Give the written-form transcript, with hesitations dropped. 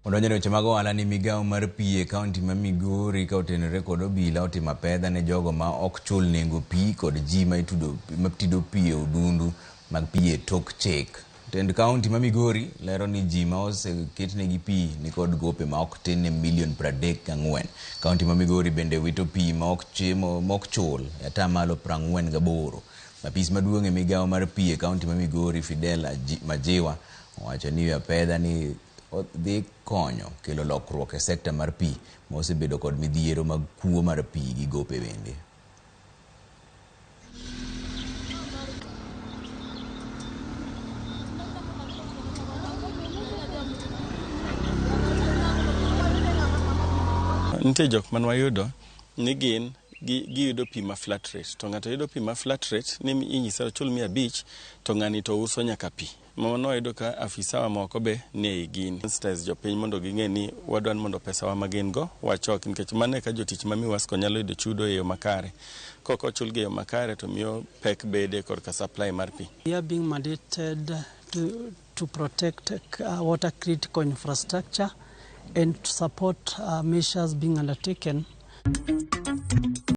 Odonjo e weche mag ohala ni migawo mar pi e kaunti ma Migori ka otenore kod obila otimo apedha ne jogo ma ok chul nengo pi kod ji ma tido pi e odundu mag pi e tok chik. Tend kaunti ma Migori lero ni ji ma oseketnegi pi nikod gope ma ok tin ne milion 34. Kaunti ma Migori bende wito pi ma ok chul e atamalo 48. Apis maduong' e migawo mar pi e kaunti ma Migori Fidel Majiwa owacho ni apedha ni dhi konyo kelo lokruok e sekta mar pi ma osebedo kod midhiero mag kuo mar pi gi gope bende. Nitie jok man wayudo ni gin giyudo pi ma flat rate to ng'ato yudo pi ma flat rate ni inyise ochul 500 to ng'ani to uso nyaka pi. Mano wayudo ka afisawa moko be nie ei gini. Sensitize jopiny mondo ging'e ni wadwa ni mondo pesawa ma gin go wachok nikech mano eka jotich ma Miwasco nyalo yudo chudo e yo makare. Kok ochulgi e yo makare to miyo pek bede korka supply mar pi. We are being mandated to protect water critical infrastructure and to support measures being undertaken.